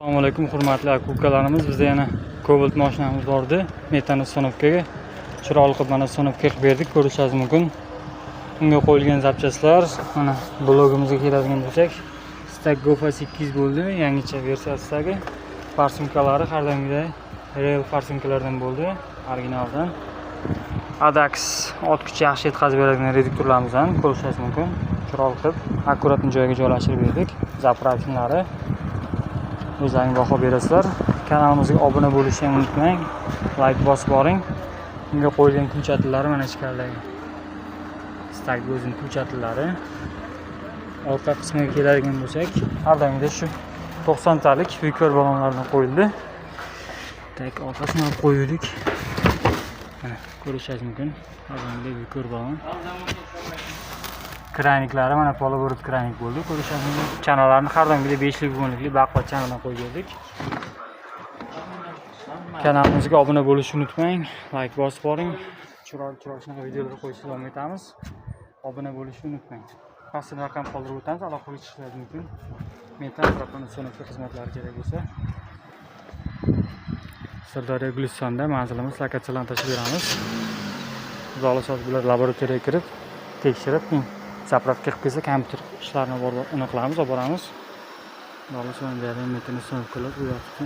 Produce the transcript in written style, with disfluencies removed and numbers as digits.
Assalomu alaykum, hurmatli aka-ukalarimiz. Bizda yana Cobalt mashinamiz bor edi. Metan установка ga chiroyli qilib mana установка qilib berdik, ko'rishingiz mumkin. Unga qo'yilgan запчасть lar, mana blogimizga keladigan bo'lsak, Stag Gofa 8 bo'ldi, yangicha versiyasidagi форсунка lari har doimgiday real форсунка lardan bo'ldi, originaldan. Adax ot kuchi yaxshi yetkazib beradigan reduktorlarimizdan ko'rishingiz mumkin. Chiroyli qilib, аккуратный joyiga joylashtirib berdik. Заправка lari, o'zlaring baho berasizlar. Kanalimizga obuna bo'lishni ham unutmang, layk bosib boring. Unga qo'yilgan включатель lari mana ichkaridagi Stag o'zini включатель lari. Orqa qismiga keladigan bo'lsak, har doimgidek shu 90 talik Vicor ballonlardan qo'yildi. Так, orqasini olib qo'ydik, mana ko'rishingiz mumkin, har doimgidek Vicor ballon. Краник lari mana полуоборот краник bo'ldi, ko'rishingiz mumkin. Chanalarni har doimgidek 5lik, 10likli baquvvat chanadan qo'yib berdik. Kanalimizga obuna bo'lishni unutmang, layk bosib boring. Chiroyli chiroyli shunaqa videolar qo'yishni davom etamiz. Obuna bo'lishni unutmang. Pastda raqam qoldirib o'tamiz, aloqaga chiqishingiz mumkin. Metan, propan установка xizmatlari kerak bo'lsa, Sirdaryo, Gulistonda manzilimiz, lokatsiyalarni tashlab beramiz. Xudo xohlasa, bular laboratoriyaga kirib, tekshirib, keyin заправка qilib kelsa, kompyuter ishlarini uni qilamiz, olib boramiz. Xudo xohlasa, mana bu yerda metan установка lar bu yotibdi.